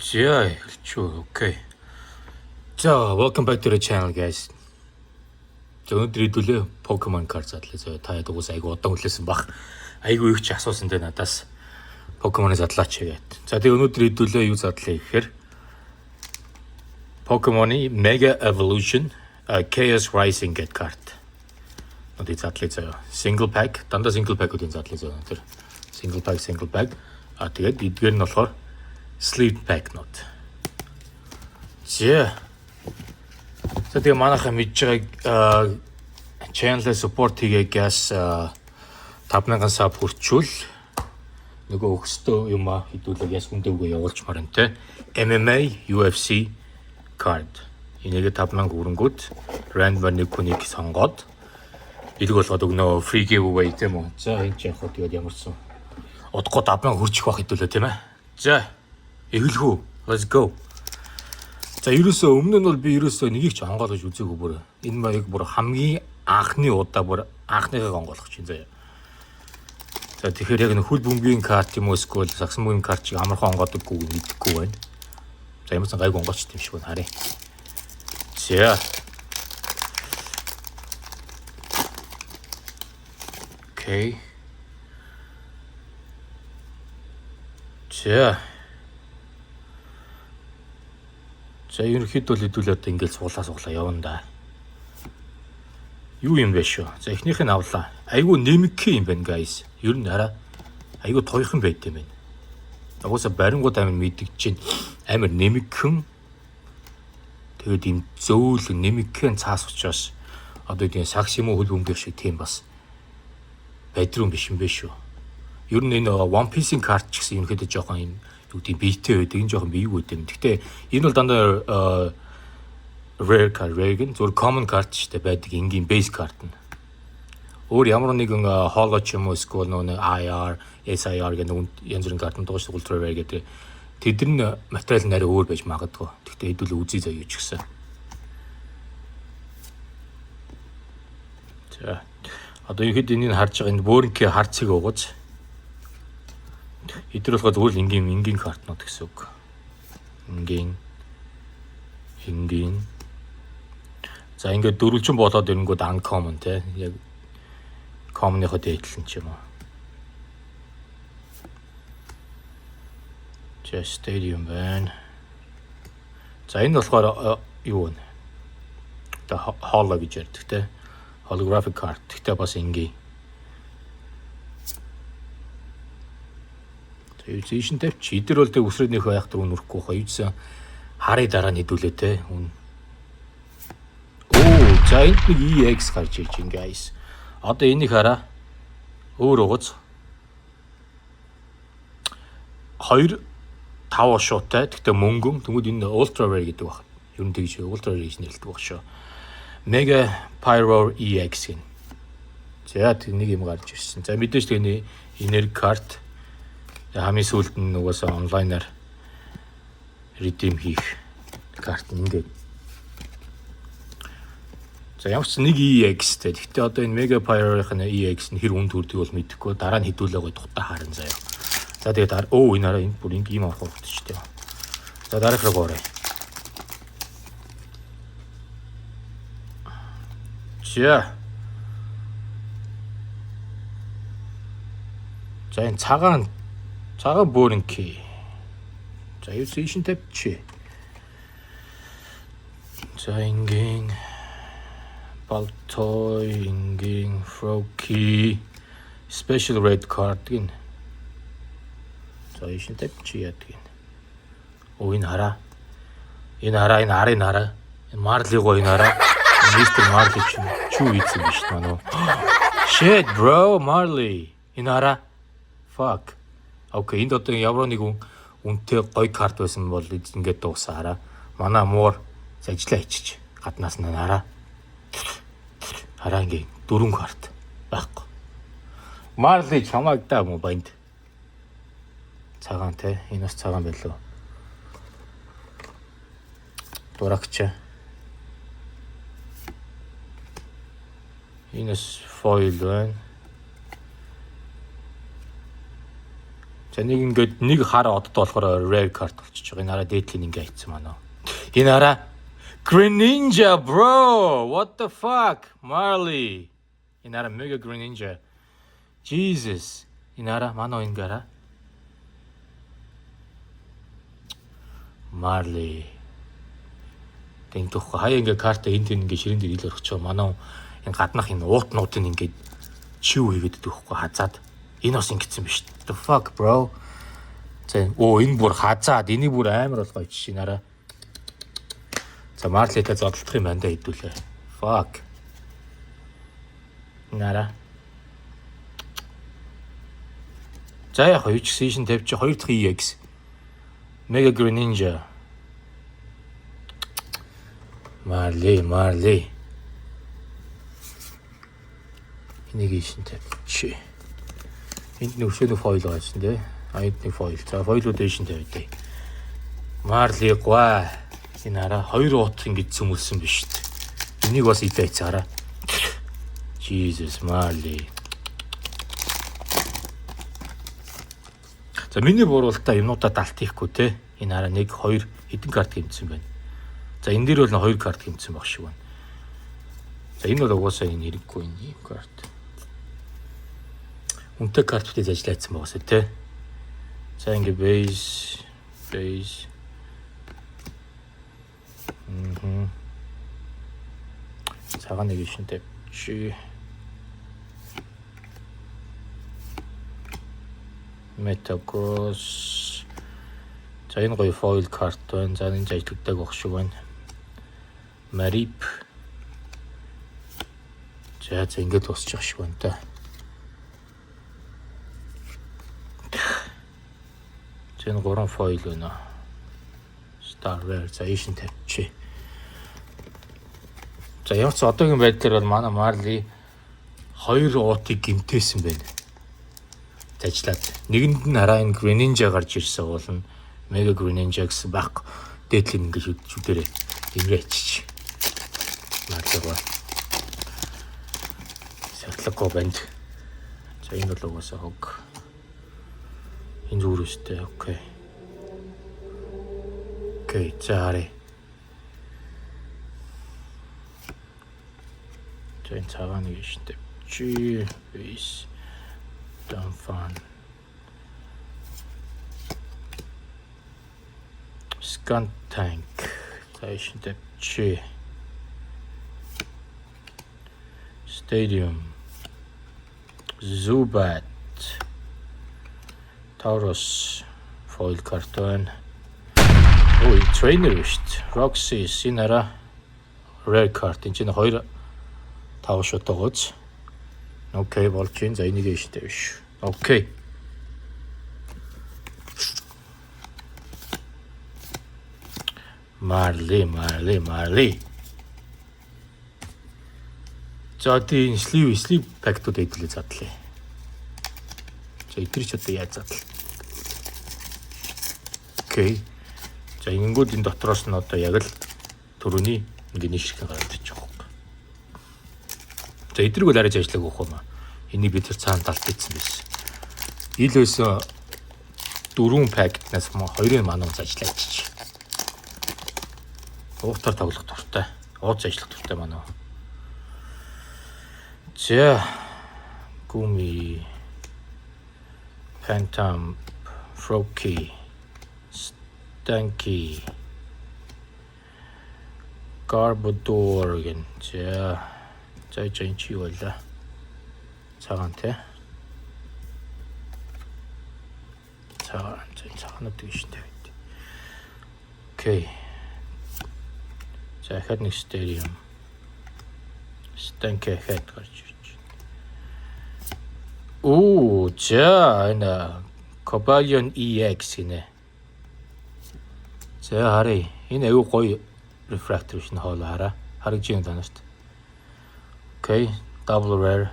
За, эхэлчихв. Okay. За, welcome back to the channel, guys. За, өнөөдөр хэдүүлээ Pokemon card задлаа. За, та хэд угсаа айгу удаан хүлээсэн бах. Айгу их ч асуусан дээ надаас. Pokemon-ы задлаач гээд. За, тэгээ өнөөдөр хэдүүлээ юу задлаа гэхээр Pokemon-ы Mega Evolution Chaos Rising гэдэг карт. Одоо задлаа заяа. Single pack, дандаа single pack-уудын задлаа заяа өнөөдөр. Single pack, single pack. А тэгээд эдгээр нь болохоор sleeve pack-нууд. За. За, тэгээ манайхаа мэдж байгаа, channel support хийгээ guys, 5000 sub хүрчүүл нөгөө өгстөө юм а хэдүүлэг яс хүндээ үгээ явуулчмаар энэ те MMA UFC card. Энийг 5000 хүрэнгүүт random нэг хүнийг сонгоод бэлэг болгоод өгнө, free giveaway, тийм үү. За, энэ ч яг хөө тэгээд ямар ч сан удахгүй 5000 хүрчих байх хэдүүлээ, тийм ээ. За, эхлэх үү. Let's go. За, ерөөсөө өмнө нь бол би ерөөсөө нэгийг ч онгойлгож үзээгүй бүр. Энэ маяг бүр хамгийн анхны удаа бүр анхныхыг онгойлгох чинь заяа. За, тэгэхээр яг нэг хөл бөмбөгийн карт юм уу, эсвэл сагсан бөмбөгийн карт чиг амархан онгоодоггүй мэдэхгүй байна. За, ямар ч гайгүй онгооч юм шиг байна, харъя. За. Okay. За. За, ерөнхийдөө л хэдүүл одоо ингээл суулаа суулаа явна да. Юу юм бэ шүү. За, эхнийх нь авлаа. Айгу нэмэгхий юм байна, guys. Ер нь арай айгу туйхан байд юм байна. Угсаа барингууд амар мэдэгч чинь амар нэмэгхэн. Тэгээд ийм зөөл нэмэгхэн цаас учраас одоо тийм сагс юм уу, хөл бөмбөг шиг тийм бас бадрум биш юм бэ шүү. Ер нь энэ One Piece-ийн карт ч гэсэн ерөнхийдөө жоохон юм юу гэдэг биетэй байдаг. Энэ жоохон биегүй юм. Гэхдээ энэ бол дандаа rare card, rare гэн зөвхөн common card ч гэдэг байдаг, энгийн base card нь. Өөр ямар нэгэн holo ч юм уу, эсвэл нөгөө IR, SIR гэх нэг янз бүрийн картанд байгаа шүү, ultra rare гэдэг. Тэд нар материал нь арай өөр байж магадгүй. Гэхдээ хэдүүл үзье заяа юу ч гэсэн. За. Одоо ерхэд энийг харж байгаа энэ бөөрөнхий хар цэг угаж. Эдгээр болохоор зүгээр л энгийн энгийн картнууд гэсэн үг. Энгийн энгийн. За, ингээд дөрвөлжин болоод ирэнгүүд uncommon те. Яг common-ийнхоо дээдлэн ч юм уу. За, stadium байна. За, энэ болохоор юу вэ? Одоо holo гэж ярьдаг те. Holographic card. Гэхдээ бас энгийн. За, юу зээшин тавьч. Эдгээр бол тэг өсрөөднийхөө яах дөрөв нүрэхгүй хаа. Юу гэсэн харын дараа нийдүүлээ те. Үн. Оо, за, энд нэг EX гарч ирж байна, guys. Одоо энийг хараа. Өөр угаз. 2 5 шуутай. Гэхдээ мөнгөн. Тэнгүүд энэ Ultra Rare гэдэг баг. Ер нь тэгж Ultra Rare гэж нэрлэдэг баг шүү. Mega Pyro EX гэн. За, тэг нэг юм гарч ирсэн. За, мэдээж тэгний энерги карт хамгийн сүүлд нь угаасаа онлайнаар redeem хийх карт ингээд. За, ямар ч нэг EX-тэй. Гэхдээ одоо энэ Mega Pyro-ийн EX нь хэр үнд хүрдэг бол мэдэхгүй. Дараа нь хэдүүлээ гой тухтай харан заяа. За, тэгээд өө, энэ араа энэ бүр ингэ юм авах хэрэгтэй шүү дээ. За, дараах руу оръё. За. За, энэ цагаан цагаан бөөрөнхий. За, юу зээшин тавьчих. За, энгийн Балтой, энгийн Froakie, special red card гин. За, ийшин тавьчих яадаг юм. Оо, энэ хараа. Энэ хараа, энэ арын хараа. Энэ Marley го энэ хараа. Мистер Marley чинь чүү ийцэн биш манай. Shit, bro, Marley. Энэ хараа. Fuck. Okay, энд одоо ямар нэг үнэтэй гоё карт байсан бол ингээд дуусаа, хараа. Манай муур ажиллаа хийчих. Гаднаас нь хараа. Хараа, ингээ дөрвөн карт байхгүй. Marley чамайг даа мó банд. Цагаан те. Энэ бас цагаан байлуу. Дурагч. Энэ бас foil байна. За, нэг ингээд нэг хар одод болохоор rare card болчихж байгаа. Энэ хараа, дээдлийн ингээ хийцэн манаа. Энэ хараа, Greninja, bro. What the fuck? Marley. Энэ хараа, Mega Greninja. Jesus. Энэ хараа, манаа, ингээ хараа. Marley. Тэнтэхгүй хаяа ингээ карта энд тэнд ингээ ширээн дээр ил орчих. Манай энэ гаднах энэ уутнуудыг ингээ чив хийгээд идэх хөхгүй, хазаад. Энэ бас ингэсэн биш. The fuck, bro. За, оо, энэ бүр хазаад, энийг бүр амар болгоо ичшин араа. За, Marley-тай зодтолдох юм байна да, хэдүүлээ. Fuck. Нара. За, яг юу ч season 50 хоёр дахь EX. Mega Greninja. Marley, Marley. Энийг ийшин тавьчих. Энд нэг өшөөний foil байсан тий. А, энд нэг foil. За, foil ууд ийшин тавьдаа. Marley гуай. Энэ хараа, хоёр уут ингэж цөмөлсөн биш үү. Энийг бас идэ хараа. Jesus, Marley. За, миний буруулалтаа юмнуудаа далт хийхгүй те. Энэ хараа, 1 2 хэдэн карт гэмтсэн байна. За, энэ дээр бол 2 карт гэмтсэн баг шиг байна. За, энэ бол угаасаа энэ хэрэггүй, энэ юм карт. Үнэтэй карт битээ ажиллаадсан байгаас те. За, ингээ base base. Мм. Цагаан нэг шин тавьчих. Metagross. За, энэ гоё foil карт байна. За, энэ ажигладаг баг шиг байна. Mareep. За за, ингээд дуусчих шиг байна та. За, энэ гурван foil байна. Star Rare, за, ийшин тавьчих. За, ямар ч одоогийн байдлаар бол манай Marley хоёр уутыг гимтээсэн байна. Зажлаад. Нэгэнд нь хараа, энэ Greninja гарч ирсэн уулна. Mega Greninja гэсэн баг дээдлийн ингэ шүдэрээ имрээ ачиж. Marley гоо. Сахилгагүй банд. За, энэ бол угаасаа хог. Энэ зүгээр өстэй. Okay. Okay, за, харъя. За, энэ цагаан нэг штэ. Чи base Donphan. Skuntank. За, шинтэй чи. Stadium. Zubat. Tauros foil carton. Ой, trainer биш үү? Roxy, энэ араа rare card. Энэ чинь 2 5 шот гоц. Okay, болж байна. За, энийг штэ биш. Okay. Marley, Marley, Marley. За, тийм sleeve pack ууд эдлээ задлаа. За, эдгээр ч одоо яаж задлаа. Okay. За, ингэнгүүд энэ дотроос нь одоо яг л төрөний ингээ нийшрхэн гараад ич байгаа юм. За, эдрийг бол арай ажиллаагүй хөө маа. Энийг би тэр цаана талд ийдсэн байсан. Ил байсан дөрвөн pack наас хоёрын мануу ажиллаж чиж. Уутаар тоглох дуртай. Ууц ажиллах дуртай манаа. За, Goomy, Phantump, Froakie, Stunky, Garbodor гэн. За за, энэ чи юу байлаа? Цагаан те. Цагаан, за, цагаанууд гэж тавьд. Okay. За, дахиад нэг Stadium. Stunky дахиад гарч ирж байна. Оо, за, энэ Cobalion EX гинэ. За, харъя. Энэ аюу гоё refractor шин хоол хараа. Харагдж байна танарт. Okay, double rare.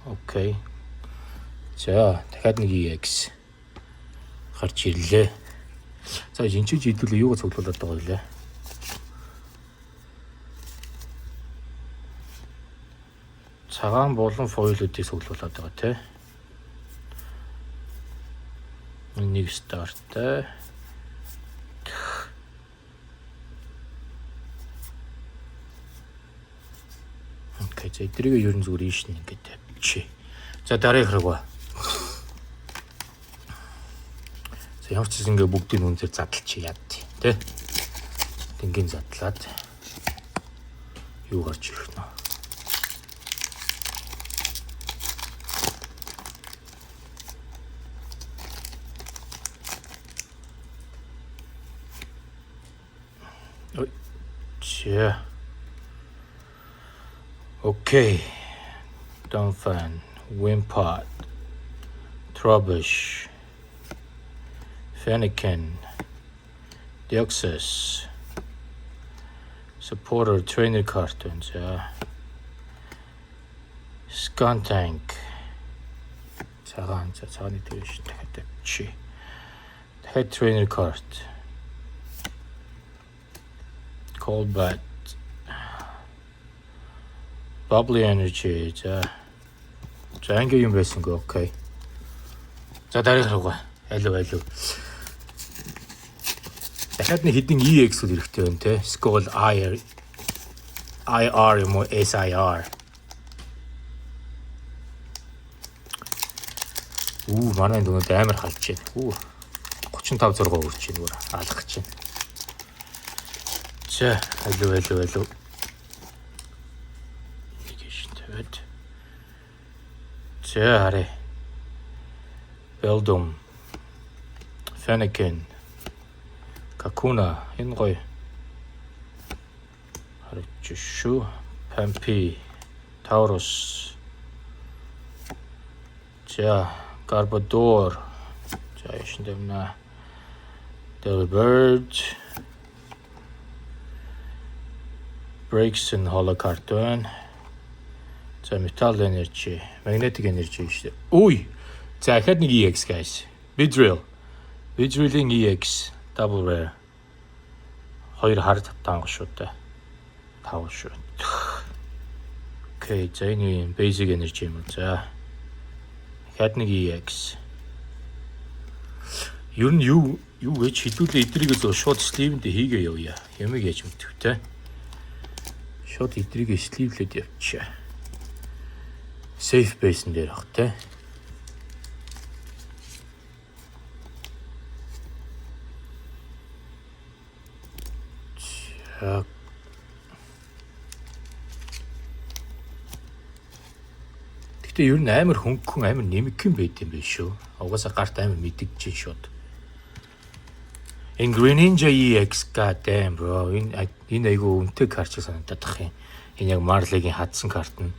Okay. За, дахиад нэг EX гарч ирлээ. За, жинчиж хэдүүлээ юугаа цуглуулад байгаа вэ? Цагаан болон foil уудыг цуглуулад байгаа тий. Нэг star-тай. Okay, за эдрийг ер нь зүгээр ийш нь ингээд тавьчих. За дараагийнх руу. За ямар ч зүйл ингээд бүгдийг нүн дээр задлчих яад тий. Дэнгийн задлаад юу гарч ирэх нь. Ой. За. Okay. Donphan, Wimpod, Trubbish, Fennekin, Deoxys, Supporter Trainer card байна. За. Skuntank. Цагаан, за цагааны дээш дахиад тавьчих. Дахиад Trainer card. Golbat. Bubbly Energy. За. За ингээ юм байсангүй. Okay. За дараагийнх руугаа. Алив алив. Дахиад нэг хэдэн EX үл хэрэгтэй байна те. Skull IR IR юм уу SIR. Үү манай дүнүүд амар халж байна. Үү 35 6 үрж байна бүр алах гэж байна. За алив алив алив. Нэг шин тавиад. За харъя. Beldum. Fennekin. Kakuna энэ гоё. Харагдчих шүү. Pampi. Tauros. За Garbodor. За яшин тавина. Delibird. Braixen holo card байна. За Metal Energy, Magnetic Energy шүү дээ. Үй. За дахиад нэг EX guys. Beedrill. Beedrill-ийн EX double rare. Хоёр хар танга шүү дээ. Тав шүү. Okay, за энэ юм basic energy юм уу. За. Дахиад нэг EX. Ер нь юу юу гэж хідүүлээ эдрийг л шууд sleeve-нд хийгээ явъя. Ямиг яаж мэдв те. Шууд эдрийг sleeve-лээд явчихъя. Safe base-н дээр ах те. За. Гэтэ ер нь амар хөнгөн амар нэмэгхэн байд юм биш шүү. Угаасаа гарт амар мэдэгдэж шууд. Энэ Greninja EX, god damn bro. Энэ айгу үнэтэй карт шиг санагдаад тах юм. Энэ яг Marley-гийн хадсан карт нь.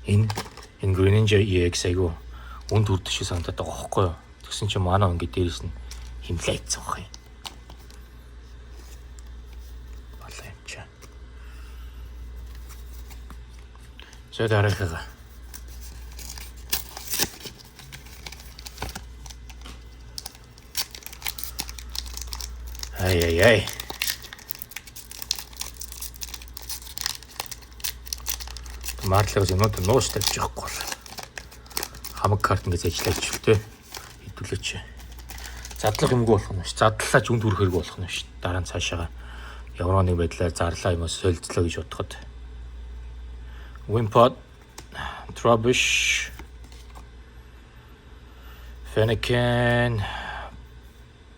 Энэ Greninja EX айгу үн төрдөг шиг санагдаад байгаа хөөхгүй юу? Тэгсэн чинь манай хүн ингэ дээрээс нь химлээцсэн байх юм. Балаа юм чаа. За дараагийнхаа. Ай ай ай. Марлаас юмуд нууш тавьж явахгүй бол хамаг карт ингэж ажиллаж л тээ. Хэдүүлээч. Задлах юмгүй болох нь ш. Задлаач үнд хүрэх хэрэг болох нь ш. Дараа нь цаашаага ямар нэг байдлаар зарлаа юм уу солилцлоо гэж бодоход. Wimpod, Trubbish, Fennekin,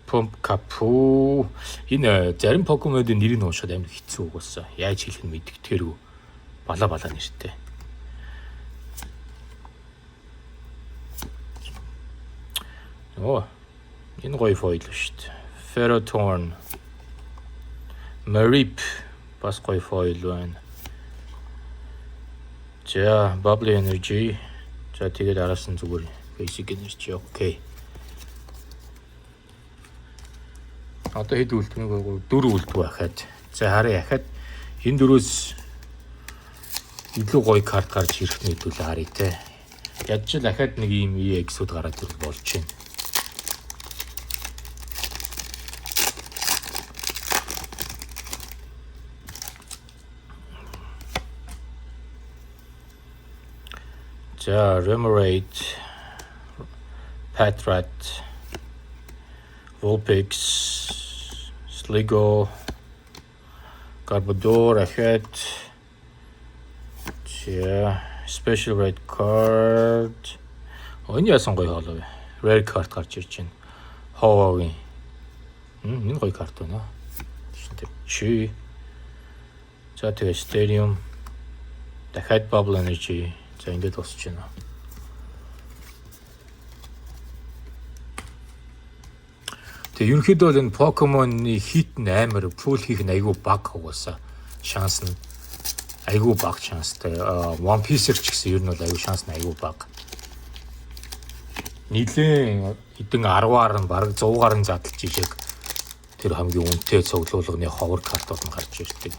Pumpkaboo. Энэ зарим Покемонын нэрийг уншихад амар хэцүү угаасаа. Яаж хэлэх нь мэддэгтэрүү. Бала бала нэртэй. Оо. Энэ гоё foil шүү дээ. Ferrothorn. Mareep бас гоё foil байна. За, Bubbly Energy. За тэгээд араас нь зүгээр Basic Energy. Okay. Одоо хэд үлдэх нэг дөрөв үлдэх байхад. За харъя ахад энэ дөрөөс илүү гоё карт гарч ирэх нь хэдүүлээ харъя те. Ядч л ахад нэг ийм EX-үүд гараад ирэл болж байна. За, Remoraid, Patrat, Vulpix, Sliggoo, Garbodor, ахад. За, Special Red Card. Энэ яасан гоё holo вэ? Rare card гарч ирж байна. Ho-Oh-гийн. Энэ гоё карт байна. Чи. За, тэгээ Stadium. Дахиад Bubble Energy. За, ингээд дуусч байна. Тэгээ ерөнхийдөө бол энэ Pokemon-ы hit нь амар, pull хийх нь айгүй бага угаасаа. Шанс нь айгүй бага шанстай. One Piece-эр ч гэсэн ер нь бол айгүй шанс нь айгүй бага. Нийлэн хэдэн 10-аар нь бараг 100-аар нь задлж ижиг тэр хамгийн үнэтэй цуглуулганы ховор картууд нь гарч ирдэг.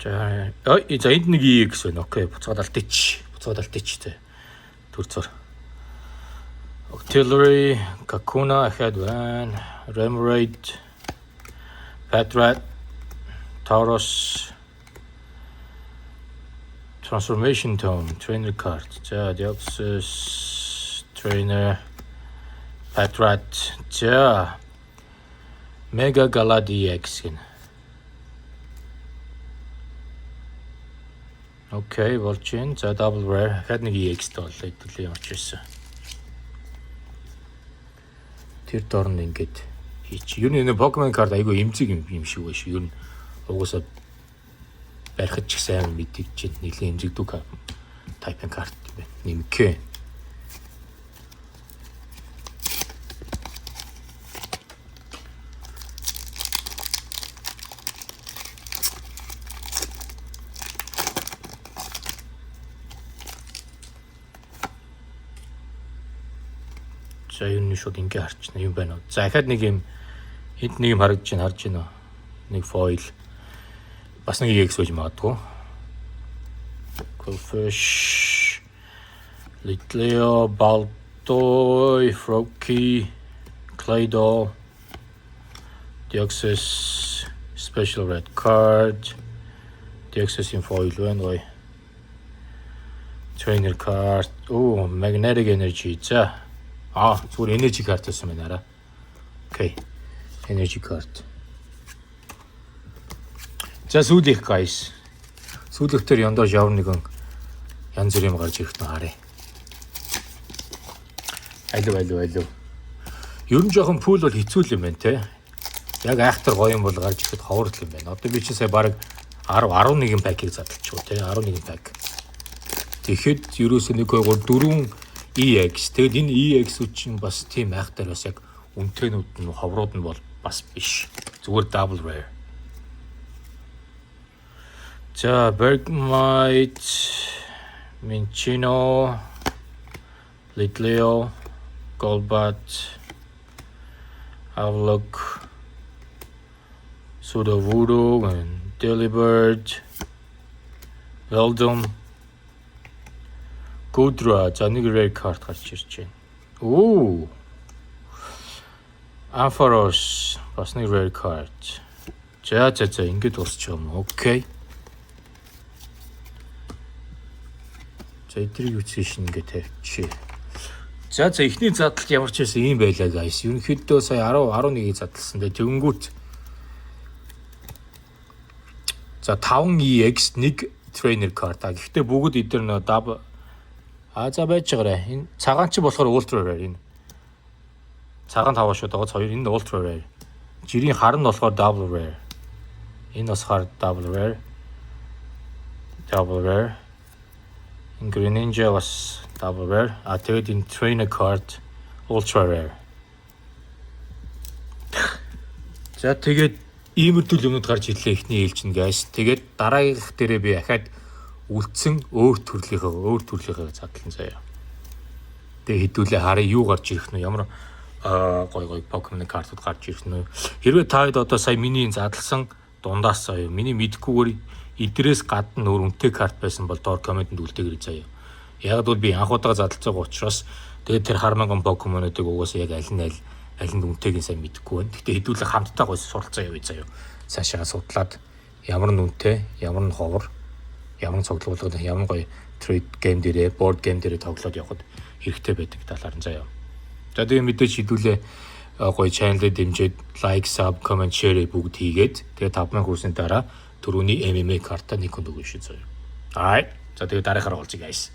За, ой, за, энд нэг EX байна. Okay, буцаад алдчих. Буцаад алдчих те. Түр зур. Octillery, Kakuna ахад байна. Remoraid, Patrat, Tauros, Transformation Tome, Trainer Card. За, Deoxys, Trainer, Patrat. За, Mega Gallade EX гэнэ. Okay, болж байна. За, double rare. Дахиад нэг EX-тэй боллоо. Хэдүүлээ ямар ч байсан. Тэр дор нь ингээд хийч. Ер нь энэ Pokemon card айгүй эмзэг юм шиг байна шүү. Ер нь угаасаа барихад ч гэсэн амар мэдэгдэж байна. Нэлээд эмзэгдүү type-ын карт юм байна. Нэмхэ. За, ер нь шууд ингээ харчихна юм байна уу. За, дахиад нэг юм, энд нэг юм харагдаж байна, харж байна уу? Нэг foil. Бас нэг EX байж магадгүй. Qwilfish, Litleo, Baltoy, Froakie, Claydol, Deoxys, Special Red Card, Deoxys-ийн foil байна гоё. Trainer card, оо, Magnetic Energy. За. Аа, зүгээр energy card байсан байна араа. Okay. Energy card. За, сүүлийнх, guys. Сүүлийнх дээр яндаа ямар нэгэн янз бүрийн юм гарч ирэх нь харъя. Алив, алив, алив. Ер нь жоохон pull бол хэцүү л юм байна те. Яг айхтар гоё юм бол гарч ирэхэд ховор л юм байна. Одоо би чи сая баг 10 11 pack-ийг задлчихв те. 11 pack. Тэгэхэд ерөөсөө 1 2 3 4 EX. Тэгэд энэ EX-үүд чинь бас тийм айхтар бас яг үнэтэйнүүд нь, ховрууд нь бол бас биш. Зүгээр double rare. За, Bergmite, Minccino, Litleo, Golbat, Avalugg, Sudowoodo, and Delibird, Beldum, Goodra. За, нэг rare card гарч ирж байна. Оо. Ampharos, бас нэг rare card. За, ингэж дуусчих юм. Okay. За, эдрийг үтсэн шин ингэ тавьчих. За, эхний задлалт ямар ч байсан ийм байлаа, guys. Ерөнхийдөө сая 10 11-ийг задлсан. Тэгээ тэгэнгүүт за 5 EX, 1 trainer card. А гэхдээ бүгд эдгээр нөө даб. А за, байж байгаарай. Энэ цагаан чи болохоор ultra rare энэ. Цагаан таваа шууд байгаа хоёр, энэ ultra rare. Жирийн хар нь болохоор double rare. Энэ бас хар double rare. Double rare. Энэ Greninja бас double rare. А тэгээд энэ trainer card ultra rare. За, тэгээд иймэрдүү юмнууд гарч ирлээ эхний ээлжинд, guys. Тэгээд дараагийнх дээрээ би ахаад үлдсэн өөр төрлийнхөө задлан заяа. Тэгээ хэдүүлээ харъя, юу гарч ирэх нь, ямар гой гой Pokemon картууд гарч ирэх нь. Хэрвээ та хэд одоо сая миний задлсан дундаас заяа, миний мэдхгүйгээр эдрээс гадна өөр үнэтэй карт байсан бол доор comment-энд үлдээгээрэй заяа. Яг бол би анх удаага задлж байгаа учраас тэгээд тэр хар мянган Pokemon-уудыг угаасаа яг аль нь аль аль нь үнэтэйг нь сайн мэдэхгүй байна. Гэхдээ хэдүүлээ хамтдаа гой суралцаа явъя заяа. Цаашаа судлаад ямар нь үнэтэй, ямар нь ховор, ямар нь цуглуулгад, ямар гоё trade game дээрээ, board game дээрээ тоглоод явхад хэрэгтэй байдаг талаар нь заяа. За, тэгээ мэдээж хэдүүлээ гоё channel-ыг дэмжиж like, sub, comment, share бүгд хийгээд, тэгээ 5000 хүрсний дараа түрүүний MMA карта нэг хүнд өгнө шүү заяа. Alright. За, тэгээ дараагаараа уулзъя, guys.